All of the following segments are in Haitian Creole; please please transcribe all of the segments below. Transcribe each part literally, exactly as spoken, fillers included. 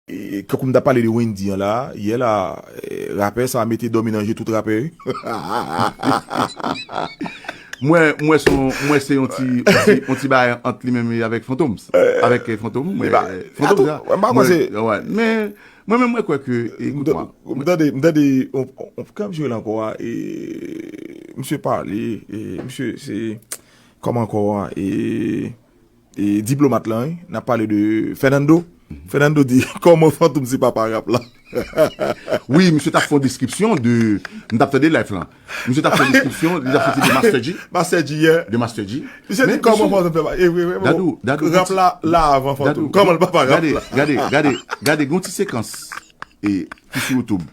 E, kankou m t ap pale de Wendy an la, yè la, e, rapè sa mete dòmi nan je tout rapè wi. Mwen, mwen se yon, mwen se yon ti, yon ti, yon ti bagay ant li menm avèk Fantom. Avèk eh, Fantom, mwen, eh, Fantom sa. Mwen, mwen, men, mwen menm mwen kwè ke, eh, ekout mwen. M tande, m tande, on, on, kòman jwe la ankò a, e, misye pale, e, misye, se, kòman ankò a, e, e, diplomat lan, wi, n ap pale de Fernando. Fernando di, kòman Fantom se papa rap la? Wi, misye t ap fè yon deskripsyon de, m t ap tande live lan. Misye t ap fè yon deskripsyon, li t ap soti de Master G. Master G, yeah. De Master G. Misye di, kòman Fantom fè pa, e, vre, vre, Dadou, Dadou, rap la, la avan Fantom. Kòman l papa rap la? Gade, gade, gade, gade, gon ti sekans, e, ki sou YouTube.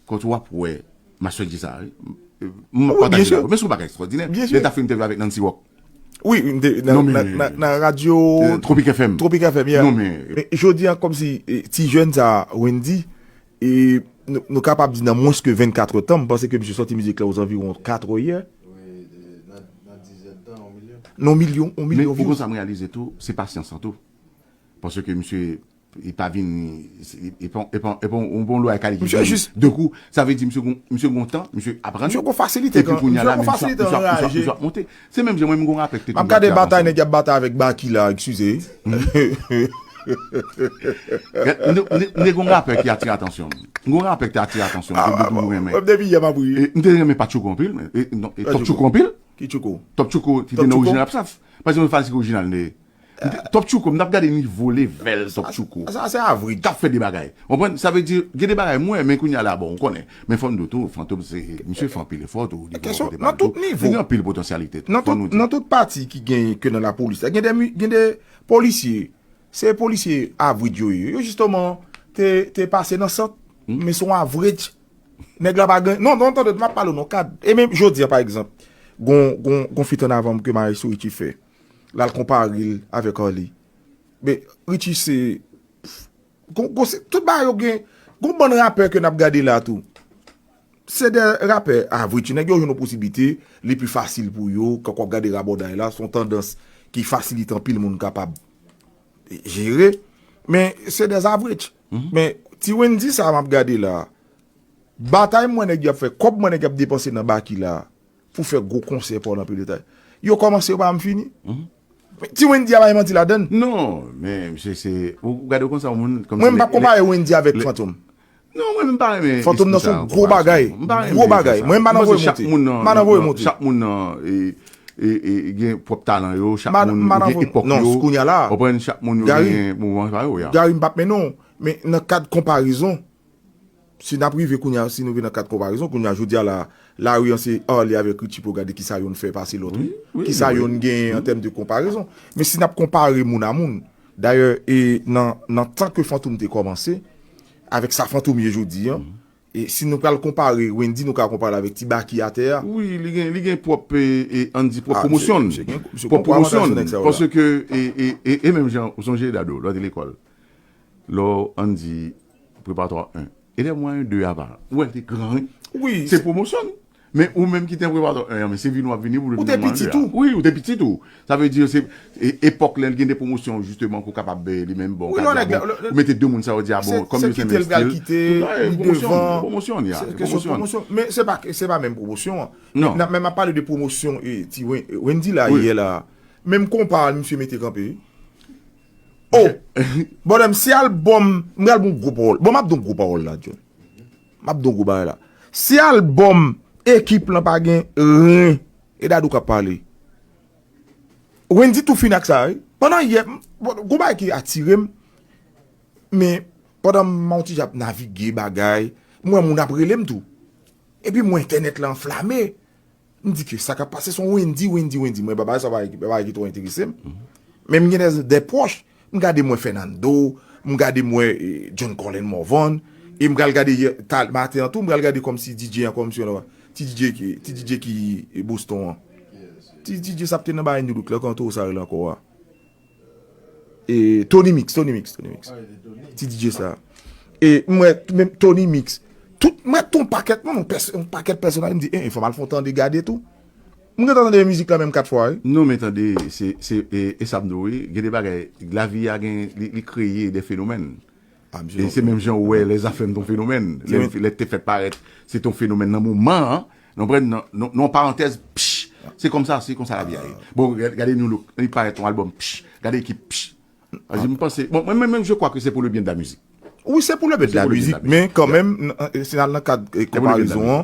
Kote w ap wè Master G sa, wi. M ap pataje la. Men se yon bagay ekstraòdinè. Lè l t ap fè entèvyou avèk Nancy Rock. Wi, nan radyo Tropic F M. Tropic F M, yeah. Men jodi a, kòmsi, e, ti jèn sa, Wendy, e, nou, nou kapab di nan mwens ke vennkat tan, m panse ke misye sòti mizik la ozanviwon kat yè. Nan yon milyon, yon milyon views. Men ou konn sa m reyalize tou, se pasyans lan tou. Paske misye li pa vin, li pa yon lwa kali ki vin de kou. Sa vle di misye gon tan, misye aprann. Misye gon fasilite. Epi kounye a la, misye ap monte. Se menm jan mwen, m gon rapè ki te. M ap gade batay nèg y ap batay avèk Baky la, eskize. M te gon rapè ki atire atansyon m. M gon rapè ki te atire atansyon m. Depi m renmen. M te renmen Patchouko anpil. Top Tchouko anpil. Ki Tchouko? Top Tchouko ki te nan orijinal Rapsaf. Pa egzanp, Fazi ki orijinal li. Top Tchouko, m t ap gade nivo level Top Tchouko. Sa se avril. K ap fè de bagay. Ou konprann? Sa vle di, gen de bagay mwen, men kounye a la, bon, ou konnen. Men fò n di w tou, Fantom se, misye fè anpil efò tou, li gen anpil potansyalite tou, fò nou di. Nan tout pati ki gen ke nan lapolis la, gen de, gen de polisye, se polisye avril yo ye. Yo jisteman te, te pase nan sant, men se yon avril. Nèg la pa gen, non, non, tande, m ap pale w nan kad. E menm jodi a, pa egzanp, gon, gon, gon feat ann avan m ke Maestro Richie fè. L al konpare l avèk Arly. Men, Richie se, gon, gon, se, tout bagay yo gen, gon bann rapè ke n ap gade la tou. Se de rapè avril, nèg yo jwenn yon posiblite, li pi fasil pou yo, kankou w ap gade rabòday la, se yon tandans ki fasilite anpil moun kapab jere, men se de avril. Men, ti Wendy sa m ap gade la, batay mwen nèg y ap fè, kòb mwen nèg y ap depanse nan Baky la, pou fè gwo konsè pa w nan pil detay. Yo kòmanse, yo pa janm fini. Ti Wendy a bay manti ladann. Non, men misye se, ou gade w konsa yon moun kòmsi. Mwen m p ap konpare Wendy avèk Fantom. Non, mwen m pa renmen. Fantom nan se yon gwo bagay. Gwo bagay. Mwen m pa nan voye monte. M pa nan voye monte. Chak moun nan, e, e, e, gen pwòp talan yo, chak moun gen epòk yo. Non, kounye a la. Ou konprann, chak moun yo gen moman pa yo, ya. Gary, m p ap mennen w, men nan kad konparezon, si n ap rive kounye a, si nou vin nan kad konparezon, kounye a, jodi a la, lari an se Arly avèk Richie pou gade kisa youn fè pase lòt, wi. Kisa youn genyen an tèm de konparezon. Men si n ap konpare moun a moun, dayè, e nan, nan tan ke Fantom te kòmanse, avèk sa Fantom ye jodi a, e si nou pral konpare Wendy, nou ka konpare l avèk ti Baky atè a. Wi, li gen, li gen pwòp, e, e, ann di pwòp pwomosyon. Pwòp pwomosyon. Paske, e, e, e, e menm jan, ou sonje Dadou, lè w te lekòl. Lè w ann di preparatwa en. Elèv mwen an de a pa. Ou wè l te gran, wi. Wi. Se pwomosyon. Men ou menm ki te an preparatwa en an, men se vini w ap vini pou l vin nan de a. Ou te piti tou. Wi, ou te piti tou. Sa vle di se, e, epòk lè l gen de pwomosyon, jisteman, ke w kapab, e, li menm, bon, ou mete de moun sa yo di, a, bon, kòm yo se men estil. Se kite l pral kite, li devan. Pwomosyon, pwomosyon, ya. Se kesyon pwomosyon. Men se pa, se pa menm pwomosyon an. Non. Men m ap pale de pwomosyon, e, ti Wen-, Wendy la, yè la. Menm konpa a, misye mete kanpe. Oh! Bòdè m, si albòm, m pral ba w gwo pawòl. Bon, m ap di w gwo pawòl la, John. M ap di w gwo bagay la. Si albòm ekip lan pa gen ren, e Dadou k ap pale. Wendy tou fin ak sa, wi. Pandan yè, m, bon, gwo bagay ki atire m, men pandan m yon ti jan ap navige bagay, m wè moun ap rele m tou. Epi m wè entènèt la anflame. M di ke sa k ap pase se yon Wendy, Wendy, Wendy. Mwen, bagay sa, bagay ki, bagay ki twò enterese m. Men m gen de, de pwòch. M gade m wè Fernando, m gade m wè, e, John Colin Morvan. E m pral gade yè, ta, maten an tou, m pral gade kòmsi D J an, kòmsi yon ti D J ki, ti D J ki, e, Boston an. Ti D J sa ap te nan bagay New Look la, kòman sa rele ankò a? E, Tony Mix, Tony Mix, Tony Mix. Ti D J sa. E, m wè, menm Tony Mix. Tout, m wè tout yon pakèt, non, non, pès-, yon pakèt pèsonaj, m di, e, fò m al fè yon tande gade tou. M gentan tande mizik la menm kat fwa, wi. Non, men tande, se, se, e, e sa m di w, wi. Gen de bagay, lavi a gen, li, li kreye de fenomèn. E se menm jan ou wè lè zafèm ton fenomèn. Lè te fèt parèt, se ton fenomèn nan moman an. Non, pran nan, nan, nan parantèz, pch, se konsa, se konsa lavi a ye. Bon, gade New Look, li parèt yon albòm, pch, gade ekip, pch. Mwen, mwen, je crois que c'est pour le bien de la musique. Wi, se pou le byen de la mizik, men kanmenm, si n al nan kad konparezon an,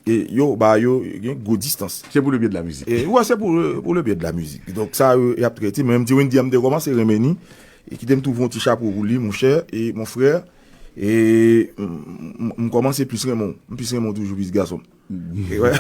e yo ba yo gen gwo distans. Se pou le byen de la mizik. E wè, se pou, pou le byen de la mizik. Donk sa yo y ap trete, men m di Windy an m te kòmanse renmen ni, e kite m twouve yon ti chapo pou li, monchè, e mon frè, e m kòmanse plis renmen w, m plis renmen w toujou plis gason. E wè.